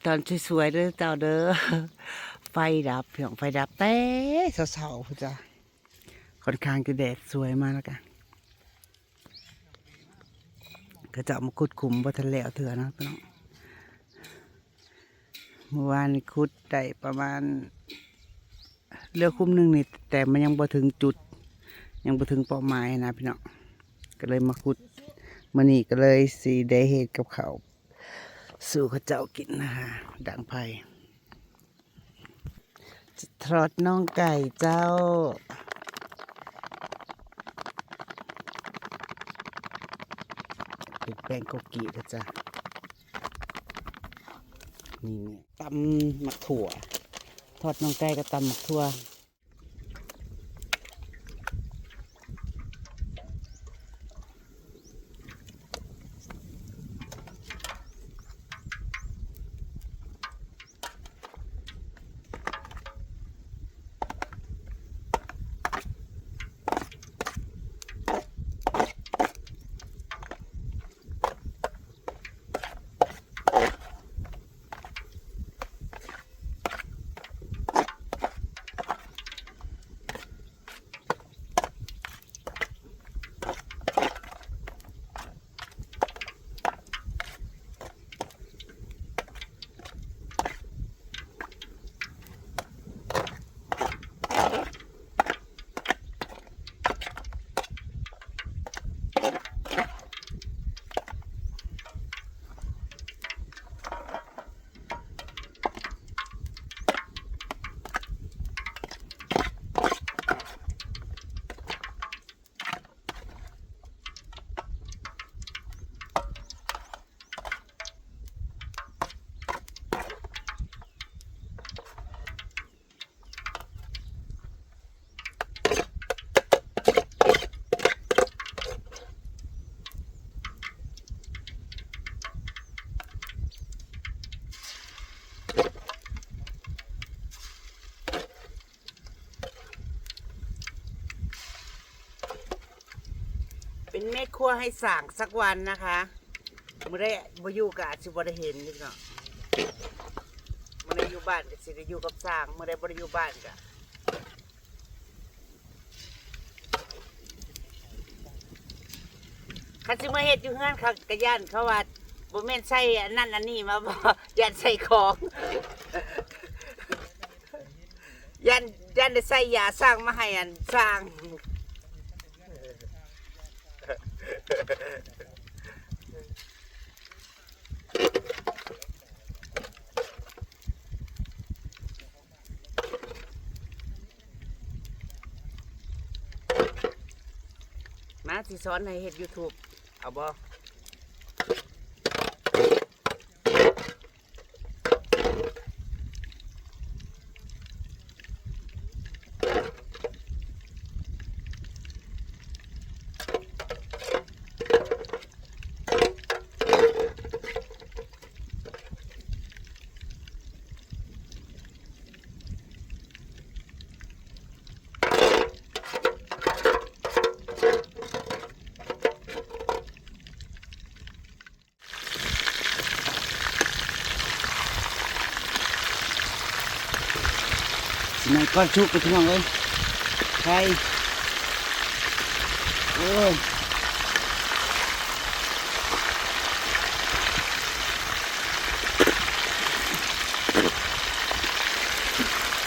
ຕອນສວຍໆເດີເຈົ້າເດີ. ໄຟດັບ ພີ່ນ້ອງ ໄຟດັບແຕ່ເຊົ້າໆພຸ້ນຈ້າ. ຂ້ອນຂ້າງຈະແດດສວຍມາແລ້ວກະ ເຂົາເຈົ້າມາຂຸດຂຸມບໍ່ທັນແລ້ວເທື່ອເນາະພີ່ນ້ອງ. ມື້ວານນີ້ຂຸດໄດ້ປະມານ ເຫຼືອຂຸມໜຶ່ງນີ້ ແຕ່ມັນຍັງບໍ່ເຖິງຈຸດ ຍັງບໍ່ເຖິງເປົ້າໝາຍນະພີ່ນ້ອງ ກໍເລີຍມາຂຸດ. ມື້ນີ້ກໍເລີຍຊິໄດ້ເຮັດກັບເຂົ້າສູ່ເຂົາເຈົ້າກິນນະ ດັງໄຟ. ທອດໜອງໄກ່ເຈົ້າ ເປັນແປ້ງໂກກິເດີຈ້າ. ນີ້ຕຳໝາກຖົ່ວ ທອດໜອງໄກ່ກັບຕຳໝາກຖົ່ວ. เป็นแม่ครัวให้สร้างสักวันนะคะ มื้อใดบ่อยู่ก็อาจสิบ่ได้เห็นอีกเนาะ มื้อใดอยู่บ้านก็สิได้อยู่กับสร้าง มื้อใดบ่ได้อยู่บ้านก็ คันสิมาเฮ็ดอยู่เฮือน เขาก็ย้านเขาว่าบ่แม่นใส่อันนั้นอันนี้มาบ่ ย้านใส่ของ ย้าน ย้านได้ใส่ยาสั่งมาให้อันสร้าง มา สิสอนให้เฮ็ดยูทูบ เอาบ่? สิไหม้ก่อนสุกเลยพี่น้องเอ้ย ไข่ โอ้ย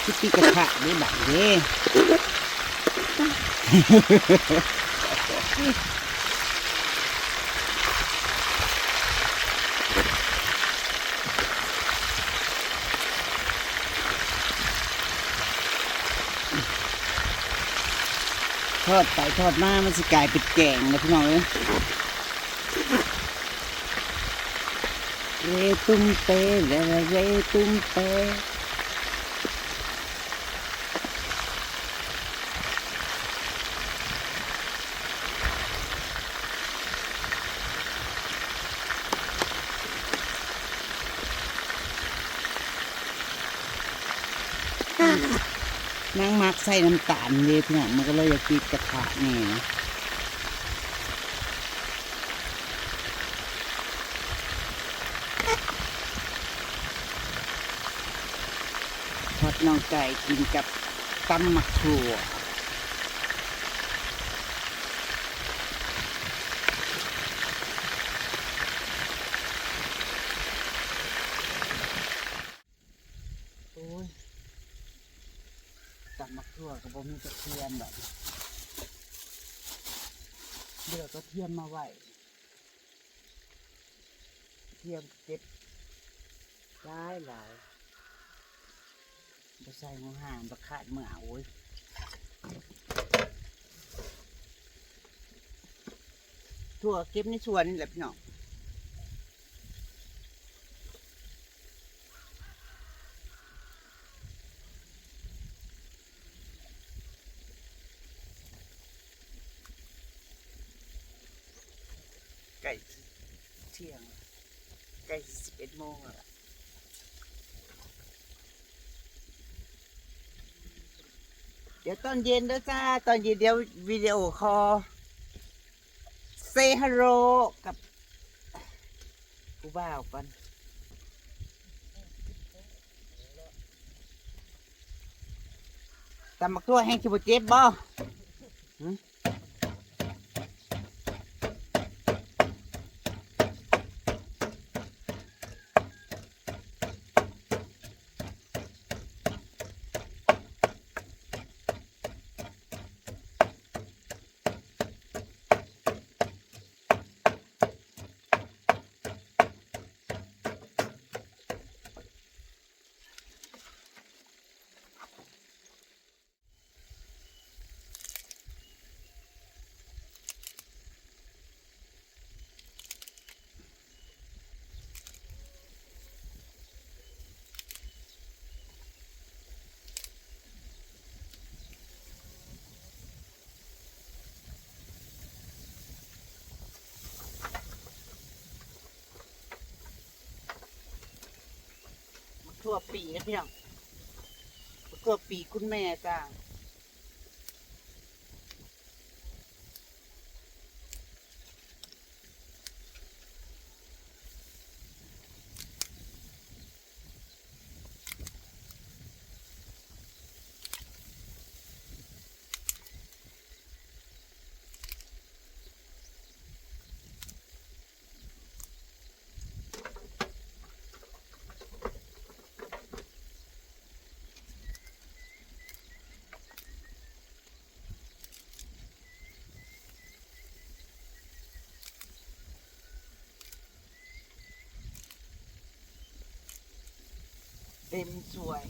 สิปิดกระทะเด้บัดนี้เด้ ทอดไปทอดมามันสิกลายเป็นแกงนะพี่น้องเอ้ย เรตุ้มเป เร เร เรตุ้มเป นางมักใส่น้ำตาลเด้พี่น้อง มันก็เลยอยากติดกระทะแน่นะ เ ທອດໜໍ່ໄກ່ກິນກັບຕຳໝາກຖົ່ວ. ໂອ້ຍ ຕຳໝາກຖົ່ວກໍບໍ່ມີກະທຽມບັດນີ້ ເຫຼືອກະທຽມມາໄວ້ ກະທຽມເກັບຫຼາຍໆ ບໍ່ໃສ່ຫົວຫາ ບໍ່ຂາດເມືອ ໂອ້ຍ ຖົ່ວເກັບໃນສວນນີ້ແຫຼະພີ່ນ້ອງ. ໃກ້ຊິທ່ຽງ ໃກ້ຊິສິບເອັດໂມງແລ້ວ ດຽວຕອນເຢັນເດີຈ້າ ຕອນເຢັນດຽວວິດີໂອຄໍ ເຊຮັລໂລກັບຜູ້ບ່າວກ່ອນ. ຕຳບັກຖົ່ວແຮງຊິບໍ່ເຈັບບໍ່? ຫື? ໝາກຖົ່ວປີນະພີ່ນ້ອງ ໝາກຖົ່ວປີນຄຸນແມ່ຈ້າ. ເຕັມຖ້ວຍ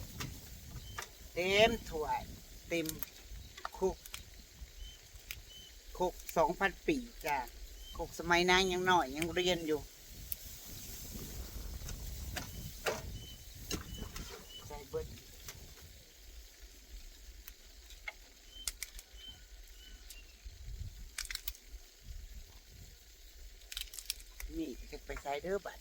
ເຕັມຖ້ວຍ ເຕັມຄົກ ຄົກສອງພັນປີຈ້າ ຄົກສະໄໝນາງຍັງນ້ອຍ ຍັງຮຽນຢູ່. ໃສ່ເບິດ ນີ້ຈະໄປໃສ່ເດີບັດ.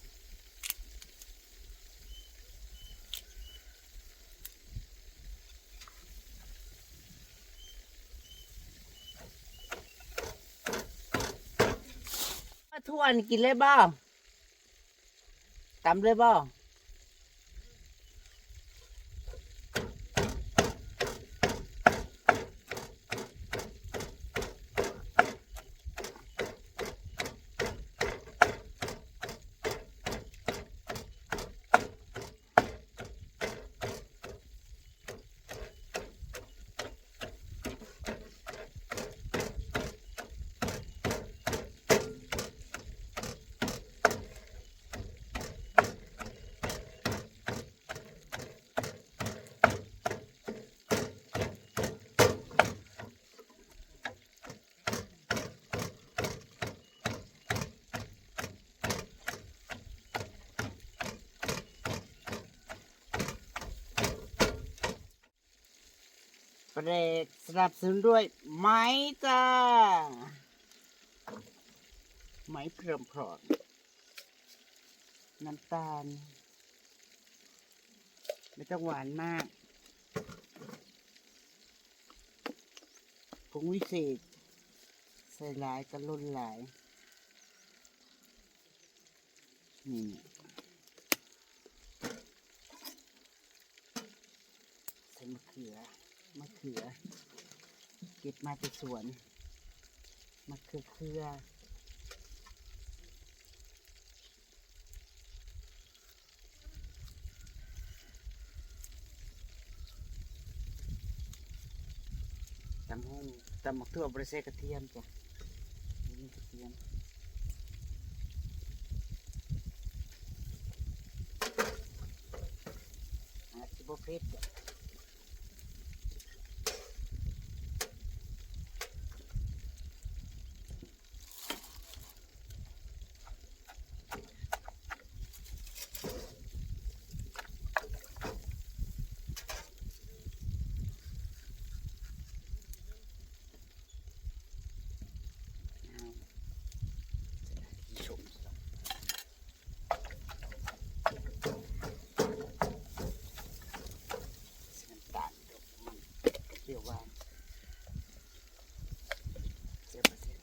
ມາທວນກິນເລີຍບໍ່? ຕຳເລີຍບໍ່? ປາແດກສະໜັບສະໜູນດ້ວຍໄມ້ຈ້າ ໄມ້ເພີ່ມພອນ ນ້ຳຕານ ບໍ່ຕ້ອງຫວານມາກ ຜົງວິເສດ ໃສ່ຫຼາຍກໍຫຼົ່ນຫຼາຍ ນີ້. ມະເຂືອ ມະເຂືອ ເກັບມາແຕ່ສວນ ມະເຂືອເຄືອ. ຕຳຫຸ່ງ ຕຳໝາກຖົ່ວບໍ່ໄດ້ໃສ່ກະທຽມຈ້ະ ບໍ່ມີກະທຽມ ອາດຊິບໍ່ເຜັດດອກ. ໃສ່ນ້ຳຕານ ມັນຈະປ່ຽວຫວານ ແຊບບໍ່ແຊບ.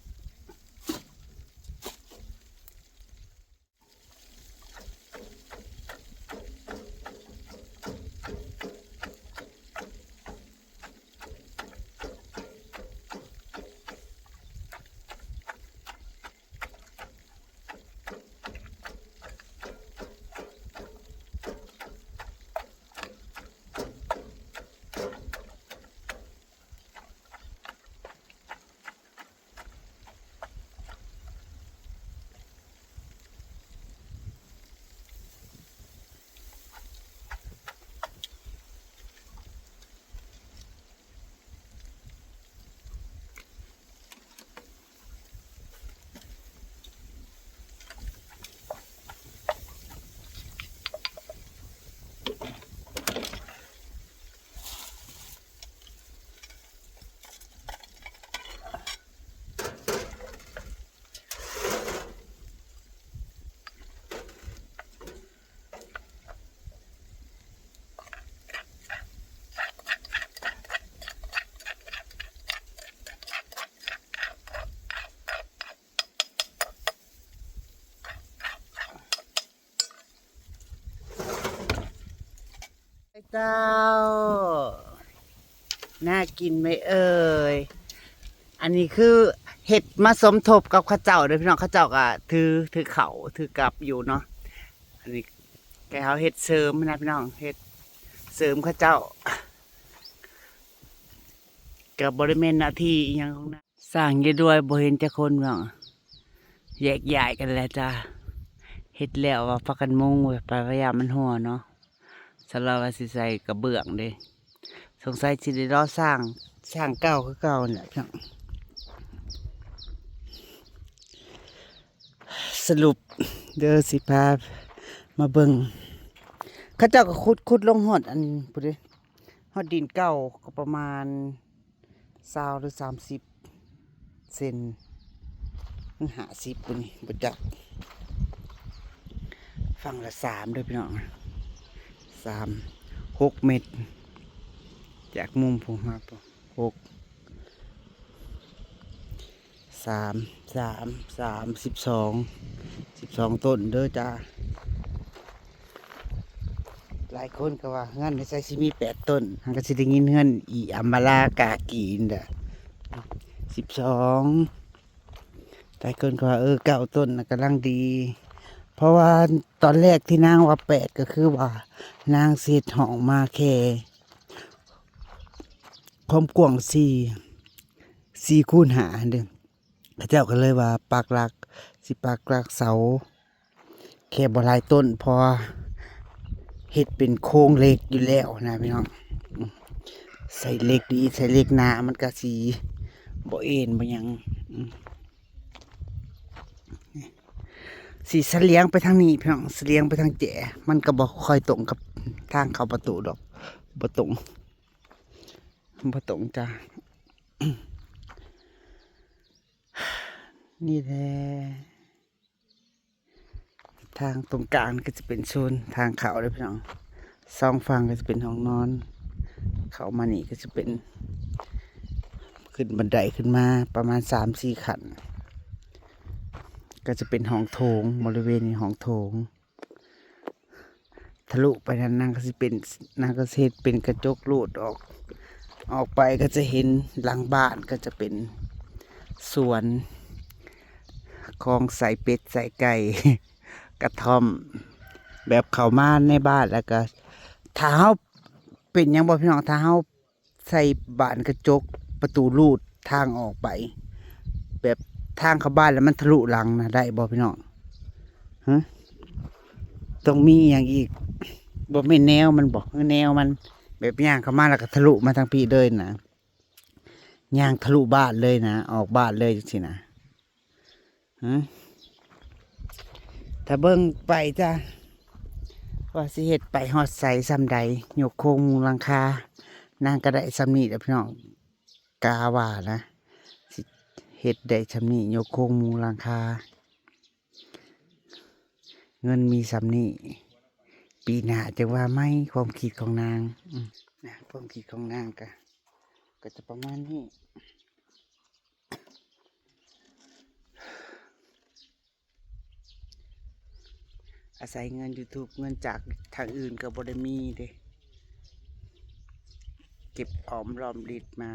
ເຈົ້າ ໜ້າກິນໄໝເອີຍ? ອັນນີ້ຄືເຮັດມາສົມທົບກັບເຂົາເຈົ້າເດີພີ່ນ້ອງ ເຂົາເຈົ້າກະຖື ຖືເຂົ້າ ຖືກັບຢູ່ເນາະ. ອັນນີ້ແຕ່ເຮົາເຮັດເສີມນະພີ່ນ້ອງ ເຮັດເສີມເຂົາເຈົ້າ ກະບໍ່ໄດ້ແມ່ນໜ້າທີ່ອີ່ຫຍັງຂອງນາງ. ສ້າງຢູ່ດ້ວຍ ບໍ່ເຫັນຈັກຄົນພີ່ນ້ອງ ແຍກຍ້າຍກັນແລ້ວຈ້າ. ເຮັດແລ້ວວ່າພາກັນມຸງໄວ້ ປະ ປະຢ້ານມັນຮົ່ວເນາະ. ສະເລາວ່າຊິໃສ່ກະເບື້ອງເດ້ ສົງໄສຊິໄດ້ລໍສ້າງ ສ້າງເກົ່າຄືເກົ່ານັ້ນແຫຼະພີ່ນ້ອງ. ສະຫຼຸບເດີ ຊິພາມາເບິ່ງ ເຂົາເຈົ້າກະຂຸດ ຂຸດລົງຮອດອັນພຸ້ນເດ້ ຮອດດິນເກົ່າ ກະປະມານ ຊາວ ຫຼື ສາມສິບເຊັນ ຫຼື ຫ້າສິບ ພຸ້ນນີ້ ບໍ່ຈັກ. ຝັ່ງລະສາມເດີພີ່ນ້ອງ ສາມ ຫົກເມັດ ຈາກມຸມພຸ້ນມາ ຫົກ ສາມ ສາມ ສາມ ສິບສອງ ສິບສອງຕົ້ນເດີຈ້າ. ຫຼາຍຄົນກະວ່າເຮືອນໃສຊິມີແປດຕົ້ນ ເຮົາກະຊິໄດ້ຍິນເຮືອນອີ່ອຳມາລາກາກີນເດີ ສິບສອງ. ຫຼາຍຄົນກະວ່າ ເອີ ເກົ້າຕົ້ນນະກຳລັງດີ ເພາະວ່າຕອນແລກທີ່ນາງວ່າແປດ ກະຄືວ່ານາງຊິເຮັດຫ້ອງມາແຄ່ຄວາມກວ້າງສີ່ ສີ່ຄູນຫ້າຫັ້ນເດ້. ເຂົາເຈົ້າກະເລີຍວ່າປັກຫຼັກ ຊິປັກຫຼັກເສົາ ແຄ່ບໍ່ຫຼາຍຕົ້ນ ເພາະວ່າເຮັດເປັນໂຄງເຫຼັກຢູ່ແລ້ວນະພີ່ນ້ອງ. ໃສ່ເຫຼັກດີ ໃສ່ເຫຼັກໜາ ມັນກະຊິບໍ່ເອັນບໍ່ຫຍັງ. ຊິສະຫຼຽງໄປທາງນີ້ພີ່ນ້ອງ ສະຫຼຽງໄປທາງແຈ ມັນກະບໍ່ຄ່ອຍຕົງກັບທາງເຂົ້າປະຕູດອກ ບໍ່ຕົງ ບໍ່ຕົງຈ້າ. ນີ້ແຫຼະ ທາງຕົງກາງກະຈະເປັນໂຊນທາງເຂົ້າເດີພີ່ນ້ອງ ສອງຝັ່ງກະຈະເປັນຫ້ອງນອນ ເຂົ້າມານີ້ກະຈະເປັນ ຂຶ້ນບັນໄດຂຶ້ນມາປະມານສາມສີ່ຂັ້ນ ກະຈະເປັນຫ້ອງໂຖງ ບໍລິເວນນີ້ຫ້ອງໂຖງ. ທະລຸໄປນັ້ນ ນາງກໍຊິເປັນ ນາງກໍຊິເຮັດເປັນກະຈົກໂລດອອກ ອອກໄປກໍຈະເຫັນຫຼັງບ້ານ ກໍຈະເປັນສວນຂອງໃສ່ເປັດໃສ່ໄກ່ ກະທ່ອມ ແບບເຂົ້າມາໃນບ້ານ ແລ້ວກໍ ຖ້າເຮົາ ເປັນຫຍັງບໍ່ພີ່ນ້ອງ ຖ້າເຮົາ ໃສ່ບານກະຈົກ ປະຕູຮູດທາງອອກໄປ ແບບທາງເຂົ້າບ້ານແລ້ວມັນທະລຸຫຼັງນະ ໄດ້ບໍ່ພີ່ນ້ອງ? ຮະ ຕ້ອງມີຫຍັງອີກ? ບໍ່ແມ່ນແນວມັນບໍ່? ຄືແນວມັນ ແບບຍ່າງເຂົ້າມາແລ້ວກໍທະລຸມາທາງພີ້ເລີຍນະ ຍ່າງທະລຸບ້ານເລີຍນະ ອອກບ້ານເລີຍຈັ່ງຊີ້ນະ. ຮະ ຖ້າເບິ່ງໄປຈ້າ ວ່າຊິເຮັດໄປຮອດໃສສ່ຳໃດ ຍົກໂຄງມຸງຫຼັງຄາ ນາງກໍໄດ້ສ່ຳນີ້ແຫຼະພີ່ນ້ອງ ກະວ່ານະ ຊິເຮັດໄດ້ສ່ຳນີ້ ຍົກໂຄງມຸງຫຼັງຄາ ເງິນມີສ່ຳນີ້ ປີໜ້າຈັ່ງວ່າໃໝ່ ຄວາມຄິດຂອງນາງ ອືມ ນະ ຄວາມຄິດຂອງນາງກະ ກໍຈະປະມານນີ້. ອາໄສເງິນຢູທູບ ເງິນຈາກທາງອື່ນກໍບໍ່ໄດ້ມີເດ້ ເກັບອອມລອມລິບມາ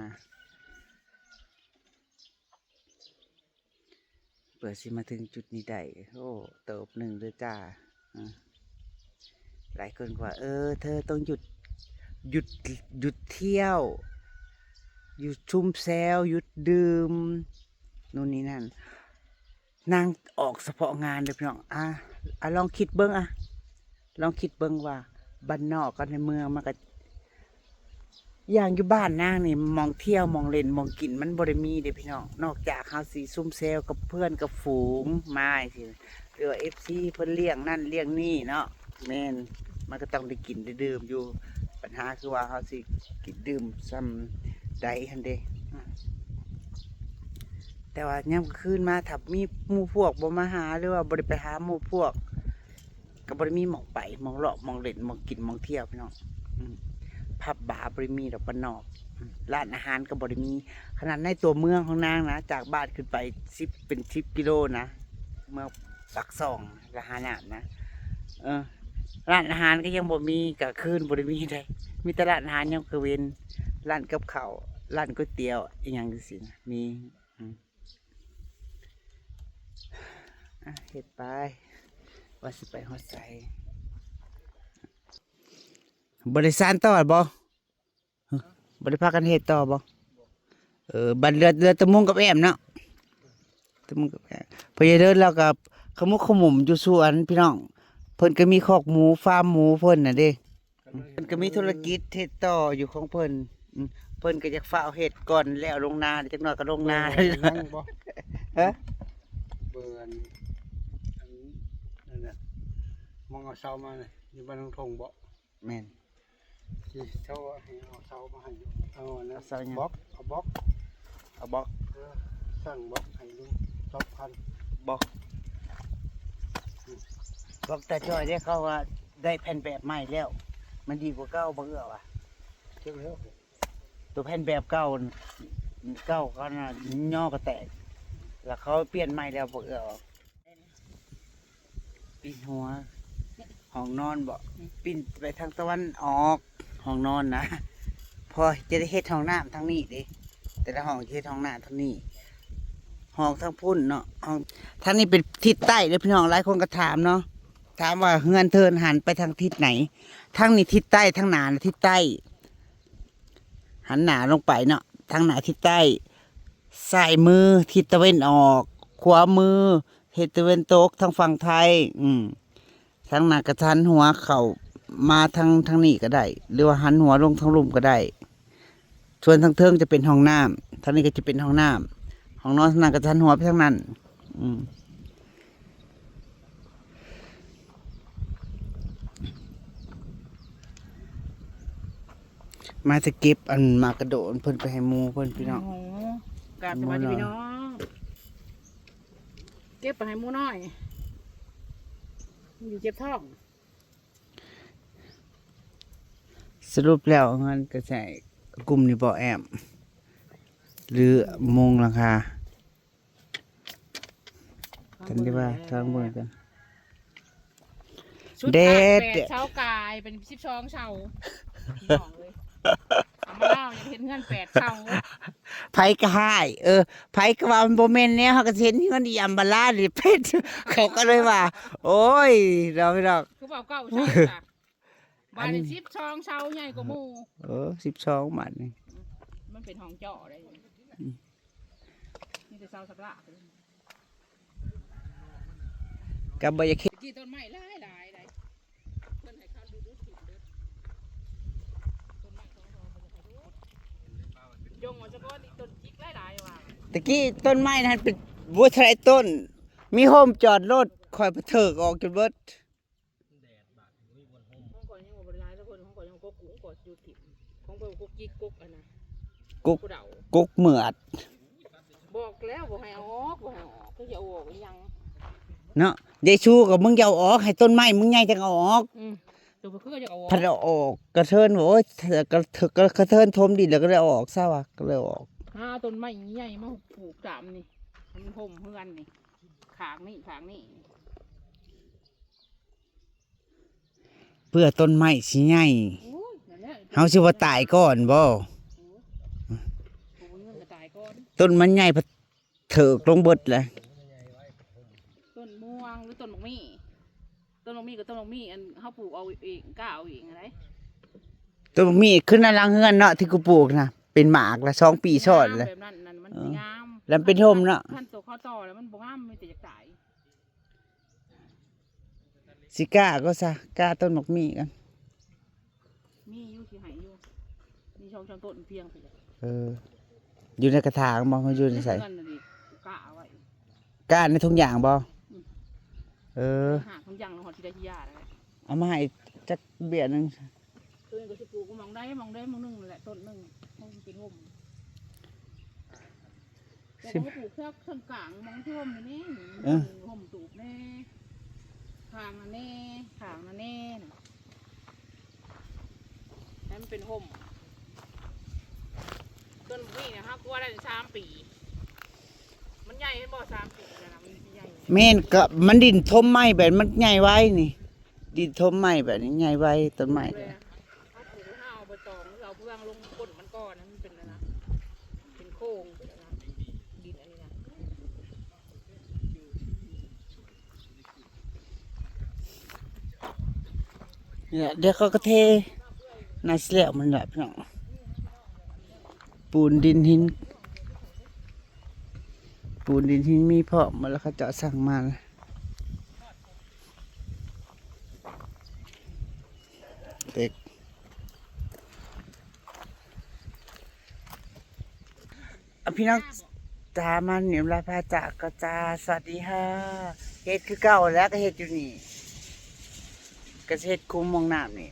ເພື່ອຊິມາເຖິງຈຸດນີ້ໄດ້ ໂອ້ ເຕີບໜຶ່ງເດີຈ້າ. ອາ ຫຼາຍຄົນກໍວ່າ ເອີ ເທີຕ້ອງຢຸດ ຢຸດ ຢຸດທ່ຽວ ຢຸດຊຸມແຊວ ຢຸດດື່ມ ໂນ່ນນີ້ນັ້ນ ນາງອອກສະເພາະງານເດີພີ່ນ້ອງ. ອາ ອາ ລອງຄິດເບິ່ງ ອາ ລອງຄິດເບິ່ງວ່າ ບ້ານນອກກັບໃນເມືອງ ມັນກໍ ຢ່າງຢູ່ບ້ານນາງນີ້ ໝ່ອງທ່ຽວ ໝ່ອງຫຼິ້ນ ໝ່ອງກິນ ມັນບໍ່ໄດ້ມີເດ້ພີ່ນ້ອງ ນອກຈາກເຮົາຊິຊຸມແຊວກັບເພື່ອນກັບຝູງມາຈັ່ງຊີ້ ຫຼືວ່າເອັຟຊີເພິ່ນລ້ຽງນັ້ນລ້ຽງນີ້ເນາະ ແມ່ນ ມັນກໍຕ້ອງໄດ້ກິນໄດ້ດື່ມຢູ່ ບັນຫາຄືວ່າເຮົາຊິກິນດື່ມສ່ຳໃດຫັ້ນເດ້. ແຕ່ວ່າຍາມກາງຄືນມາ ຖ້າມີໝູ່ພວກບໍ່ມາຫາ ຫຼືວ່າບໍ່ໄດ້ໄປຫາໝູ່ພວກ ກໍບໍ່ໄດ້ມີໝ່ອງໄປ ໝ່ອງເລາະ ໝ່ອງຫຼິ້ນ ໝ່ອງກິນ ໝ່ອງທ່ຽວພີ່ນ້ອງ. ອືມ ຜັບບາບໍ່ໄດ້ມີດອກບ້ານນອກ. ອືມ ຮ້ານອາຫານກໍບໍ່ໄດ້ມີ. ຂະໜາດໃນຕົວເມືອງຂອງນາງນະ ຈາກບ້ານຂຶ້ນໄປສິບ ເປັນສິບກິໂລນະ ເມືອງປາກຊ່ອງ ລະຫານ້ຳນະ ເອີ ຮ້ານອາຫານກໍຍັງບໍ່ມີ ກາງຄືນບໍ່ໄດ້ມີໃດ ມີແຕ່ຮ້ານອາຫານຍາມກາງເວັນ ຮ້ານກັບເຂົ້າ ຮ້ານກ໋ວຍຕຽວ ອີ່ຫຍັງຈັ່ງຊີ້ນະ ມີ. ອືມ ອ່ະ ເຮັດໄປ ວ່າຊິໄປຮອດໃສ. ບໍ່ໄດ້ສານຕໍ່ບໍ່? ຮະ ບໍ່ໄດ້ພາກັນເຮັດຕໍ່ບໍ່? ເອີ ບັດເຫຼືອ ເຫຼືອແຕ່ມຸງກັບແອ້ມເນາະ ແຕ່ມຸງກັບແອ້ມ. ພໍ່ໃຫຍ່ເດີນລາວກໍຂະໝຸກຂະໝຸມຢູ່ສວນພີ່ນ້ອງ ເພິ່ນກໍມີຄອກໝູ ຟາມໝູເພິ່ນນະເດ້. ເພິ່ນກໍມີທຸລະກິດເຮັດຕໍ່ຢູ່ຂອງເພິ່ນ. ອືມ ເພິ່ນກໍຢາກຟ້າວເຮັດກ່ອນແລ້ວລົງນາ ຈັກໜ້ອຍກໍລົງນາ. ເບີອັນນັ້ນບໍ່? ຮະ? ເບີອັນ ອັນນັ້ນນະ ມອງເອົາເສົາມານະ ຢູ່ບ້ານໜອງທົ່ງບໍ່? ແມ່ນ ຊິເຊົາໃຫ້ເອົາເສົາມາໃຫ້ຢູ່ ເອົາອັນນັ້ນ ເອົາເສົາຫຍັງ? ບລັອກ ເອົາບລັອກ ເອົາບລັອກ ເອີ ສັ່ງບລັອກໃຫ້ລຸງ ສອງພັນ ບລັອກ ບລັອກຕາຈ້ອຍເດ້. ເຂົາວ່າໄດ້ແຜ່ນແບບໃໝ່ແລ້ວ ມັນດີກວ່າເກົ່າ ບໍ່ເອື້ອວ່າ ຈັກແລ້ວ ຕົວແຜ່ນແບບເກົ່າ ເກົ່າເຂົານະຍໍກໍແຕກ ແລ້ວເຂົາປ່ຽນໃໝ່ແລ້ວ ບໍ່ເອື້ອວ່າ. ປິ່ນຫົວຫ້ອງນອນບໍ? ປິ່ນໄປທາງຕາເວັນອອກຫ້ອງນອນນະ ເພາະຈະໄດ້ເຮັດຫ້ອງນ້ຳທາງນີ້ເດ້ ແຕ່ລະຫ້ອງຈະເຮັດຫ້ອງນ້ຳທາງນີ້ ຫ້ອງທາງພຸ້ນເນາະ ຫ້ອງ ທາງນີ້ເປັນທິດໃຕ້ເດີພີ່ນ້ອງ. ຫຼາຍຄົນກໍຖາມເນາະ ຖາມວ່າເຮືອນເທີນຫັນໄປທາງທິດໃດ? ທາງນີ້ທິດໃຕ້ ທາງໜ້ານະທິດໃຕ້ ຫັນໜ້າລົງໄປເນາະ ທາງໜ້າທິດໃຕ້ ຊ້າຍມືທິດຕາເວັນອອກ ຂວາມືທິດຕາເວັນຕົກ ທາງຝັ່ງໄທ. ອືມ ທາງໜ້າກໍຫັນຫົວເຂົ້າມາທາງ ທາງນີ້ກໍໄດ້ ຫຼືວ່າຫັນຫົວລົງທາງລຸ່ມກໍໄດ້. ສ່ວນທາງເທິງຈະເປັນຫ້ອງນ້ຳ ທາງນີ້ກໍຈະເປັນຫ້ອງນ້ຳ ຫ້ອງນອນ ທາງນັ້ນກໍຫັນຫົວໄປທາງນັ້ນ. ອືມ ມາຈະເກັບອັນໝາກກະໂດນເພິ່ນໄປໃຫ້ໝູເພິ່ນພີ່ນ້ອງ. ໂອ້ໂຫ ກາບສະບາຍດີພີ່ນ້ອງ ເກັບໄປໃຫ້ໝູນ້ອຍ ຢູ່ເຈັບທ້ອງ. ສະຫຼຸບແລ້ວເຮືອນກະໃຊ້ກຸ່ມນີ້ບໍ່ແອມ ຫຼືມຸງຫຼັງຄາ? ກັນໄດ້ວ່າທາງເບິ່ງກັນ ສຸດ ແດ ຂາດ ແດດ ແປດເສົາກາຍເປັນສິບສອງເສົາ ພີ່ນ້ອງເອີຍ. ອຳມາລາວຢາກເຮັດເຮືອນແປດເສົາ ໃຜກໍຮ້າຍ ເອີ ໃຜກໍວ່າມັນບໍ່ແມ່ນແນວ ເຮົາກໍຊິເຮັດເຮືອນອີ່ອຳມາລານີ້ເປັນ ເຂົາກໍເລີຍວ່າ ໂອ້ຍ ເນາະ ພີ່ນ້ອງ ຄືເວົ້າເກົ້າເສົາ ບາດນີ້ ອັນ ສິບສອງເສົາໃຫຍ່ກວ່າໝູ່ ເອີ ສິບສອງ ບາດນີ້ ອືມ ມັນເປັນຫ້ອງເຈາະໄດ໋ ອືມ ມີແຕ່ເສົາສັກຫຼາ ກໍບໍ່ຢາກເຮັດ ຕະກີ້ຕົ້ນໄມ້ຫຼາຍໆ ໃດ໋ ເພິ່ນໃຫ້ເຂົາດູດໆ ຖິ້ມເບິດ ຕົ້ນໄມ້ຂອງເຮົາບໍ່ຢາກໃຫ້ດູດ ຈົ່ງເອົາສະກ່ອນ ອີກຕົ້ນຈິກຫຼາຍໆ ວ່າ ຕະກີ້ຕົ້ນໄມ້ນັ້ນເປັນ ບໍ່ເທົ່າໃດຕົ້ນ ມີຮົ່ມຈອດລົດ ຂ້ອຍໄປເຖິກອອກຈົນເບິດ. ຂອງຂ້ອຍຍັງບໍ່ໄດ້ຫຼາຍ ແຕ່ເພິ່ນ ຂອງຂ້ອຍຍັງກົກກຸ້ງ ຂ້ອຍຢູ່ຖິ້ມ ຂອງເພິ່ນກົກຈິກ ກົກອັນນະ ກົກ ກົກເໝືອດ ບອກແລ້ວບໍ່ໃຫ້ເອົາອອກ ບໍ່ໃຫ້ເອົາອອກ ເພິ່ນຊິເອົາອອກອີ່ຫຍັງເນາະ. ເຢຊູກໍມຶງຢ່າເອົາອອກ ໃຫ້ຕົ້ນໄມ້ມຶງໃຫຍ່ຈັ່ງເອົາອອກ ອືມ ຕົວບໍ່ຄືກໍຢາກເອົາອອກ ພັດເອົາອອກ ກະເທີນ ໂອ້ຍ ກະເທີນຖົມດິນ ແລ້ວກໍໄດ້ເອົາອອກຊະວ່າ ກໍເລີຍເອົາອອກ ຫາຕົ້ນໄມ້ໃຫຍ່ມາປູກຕາມນີ້ ໃຫ້ມັນຮົ່ມເຮືອນນີ້ ຂ້າງນີ້ ຂ້າງນີ້ ເພື່ອຕົ້ນໄມ້ຊິໃຫຍ່ ໂອ້ຍ ນັ້ນແຫຼະ ເຮົາຊິບໍ່ຕາຍກ່ອນບໍ່? ໂອ້ຍ ບໍ່ມີເງິນກໍຕາຍກ່ອນ ຕົ້ນມັນໃຫຍ່ ເຖິກລົງເບິດແຫຼະ ຕົ້ນມ່ວງ ຫຼື ຕົ້ນບັກໝີ່ ຕົ້ນບັກໝີ່ກໍຕົ້ນບັກໝີ່ ອັນເຮົາປູກເອົາເອງ ກ້າເອົາເອງຫັ້ນໃດ໋ ຕົ້ນບັກໝີ່ຂຶ້ນໃນຫຼັງເຮືອນເນາະ ທີ່ກູປູກນະ ເປັນໝາກລະສອງປີຊ້ອນແລ້ວ ແບບນັ້ນ ນັ້ນມັນ ເອີ ຊິງາມ ແລ້ວມັນເປັນຮົ່ມເນາະ ຄັນໂຕເຂົາຕໍ່ແລ້ວມັນບໍ່ງາມ ມີແຕ່ຢາກຕາຍ. ຊິກ້າກໍຊະ ກ້າຕົ້ນໝາກໝີ່ກັນ ມີຢູ່ ຊິໃຫ້ຢູ່ ມີສອງສາມຕົ້ນພຽງພຸ້ນແຫຼະ ເອີ ຢູ່ໃນກະຖາງບໍ່ ຫຼືຢູ່ໃນໃສ? ໃນເຮືອນນັ້ນເດ ກ້າເອົາໄວ້ ກ້າໃນຖົງຢາງບໍ່? ອືມ ເອີ ຫາຖົງຢາງ ເຮົາຊິໄດ້ຊິຢາແລ້ວ ເອົາມາໃຫ້ຈັກເບ້ຍໜຶ່ງ ຕົວນີ້ກໍຊິປູກໝ່ອງໃດໝ່ອງໃດໝ່ອງໜຶ່ງນັ້ນແຫຼະ ຕົ້ນໜຶ່ງ ໃຫ້ມັນເປັນຮົ່ມ ຊິ ແລ້ວກໍປູກເທິງກາງ ໝ່ອງທີ່ຮົ່ມນີ້ແດ່ ເອີ ຮົ່ມຕູບແດ່ ຂ້າງນັ້ນແດ່ ຂ້າງນັ້ນແດ່ນະ ໃຫ້ມັນເປັນຮົ່ມ ຕົ້ນນີ້ນະ ເຮົາກວ່າໄດ້ສາມປີ ມັນໃຫຍ່ ເຫັນບໍ່ ສາມປີແລ້ວນະ ມັນໃຫຍ່ ແມ່ນ ກໍມັນດິນຖົມໄມ້ ແບບມັນໃຫຍ່ໄວນີ້ ດິນຖົມໄມ້ແບບນີ້ໃຫຍ່ໄວ ຕົ້ນໄມ້ ເຮົາປູກ ເຮົາເອົາໃບຕອງ ເຮົາເອົາເຟືອງລົງກົ້ນມັນກ່ອນ ໃຫ້ມັນເປັນອັນນະ ເປັນໂຄງ ເປັນອັນນະ ດິນອັນນີ້ນະ ນີ້ແຫຼະ ດຽວເຂົາກໍເທ ໜ້າຊິແລ້ວມັນແຫຼະພີ່ນ້ອງ ປູນດິນຫີນ ປູນດິນຫີນມີພ້ອມໝົດແລ້ວ ເຂົາເຈົ້າສັ່ງມາ ເດັກ ອ່ະ ພີ່ນ້ອງ ຕາມມານີ້ລາພາຈາກກໍຈາ ສະຫວັດດີເຮົາ ເຮັດຄືເກົ່າແຫຼະ ກໍເຮັດຢູ່ນີ້ ກໍຊິເຮັດຄຸມຫ້ອງນ້ຳນີ້